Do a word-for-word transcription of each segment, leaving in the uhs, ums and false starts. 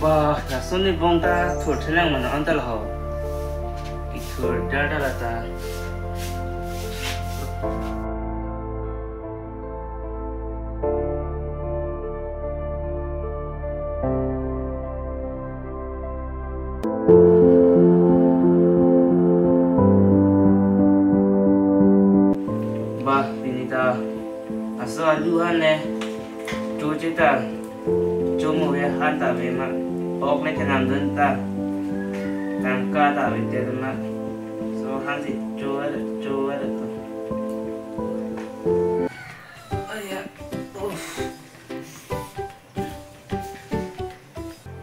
Wah, lason ni bong ta thur thelang mano anta laho. Kithur dar dar ta. Bah, pini ta laso alu han le, cho cheta, cho mo ve han ta ve ma, ok le kenam dun ta, tangka ta ve te ma, so han si cho, cho to. Aya, uff.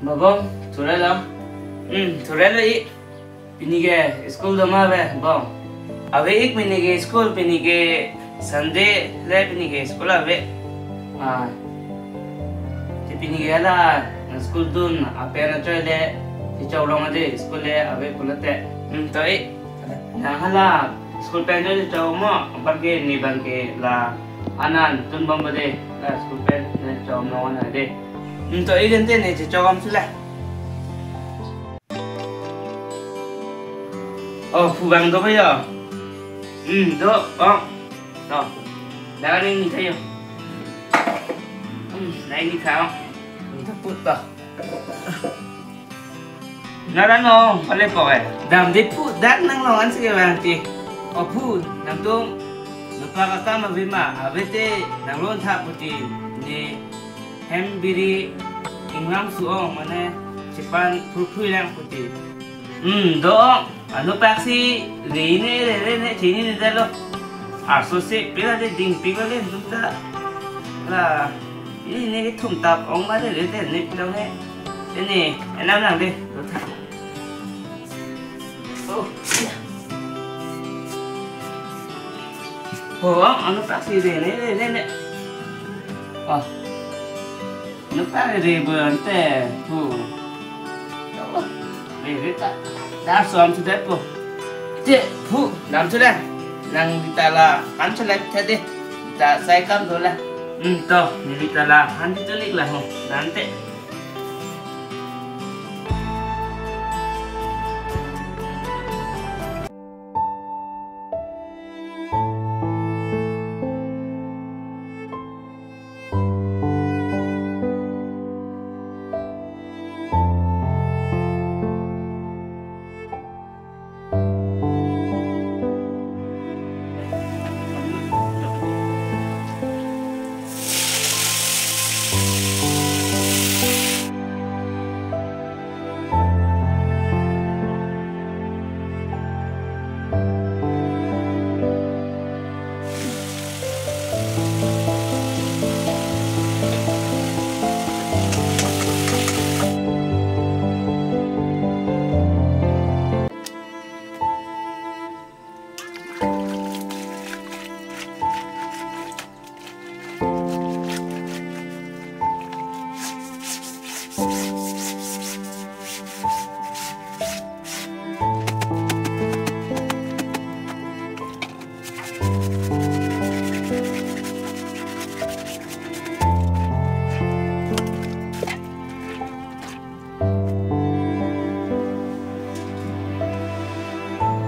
Babong, thurelo. Hmm, thurelo i. Pini ke school do ma ave, bong? Ave ik pini ke school, pini ke Sunday le pini ke school ave. Ah. Te pini ke hala school dun apen achoi le, si chok long ade school le ave pulote. Hmm, to i. Nang hala school pen choi chok mo, apar ke ne bang ke la anan tun bom bade, la school pen ne chom no na de. Hmm, to i gente ne chechom sila. Oh, phu bang do ba yo? Hmm, do, oh. To. Dak ni ni thayo. Hmm, nai ni tha, oh. Ni tha put to. Nara no, pale po eh. Damde phu, dak nang long an sige bang ti. O phu, nangtum, nangpa kakam ave ma, ave te, nang lon tha puti, ne hem biri ingram su-ong, mane, chepan phu phu lang puti. Hmm, do, ano paksi, re ne, re, re ne, chini ne dalo. Arso se, pila de ding, pila de, tum ta. La, ini ne, thum tap, ong ma de, re de, ne, pila ne. Ini, enam lang de. Oh, iya. Oh, ano paksi de, ne, ne, ne, ne. Oh. Ano paksi de, bu ante, bu. Oh, re, re ta. Dar som sudah, bu. Te, bu, dam sudah. Nang kita la, kan sudah, tadi. Kita saya kam dulu lah. Hmm, to, ni kita la, kan itu nih lah, oh. Nanti.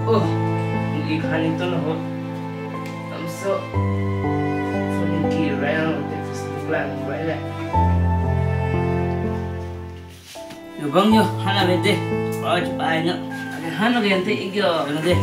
Oh, ini kan itu loh. Tamso. Phone ki rel te Facebook lang, rel. Yo bang yo, hana bete. Oh, cepat aja. Hana gente ikyo, gente.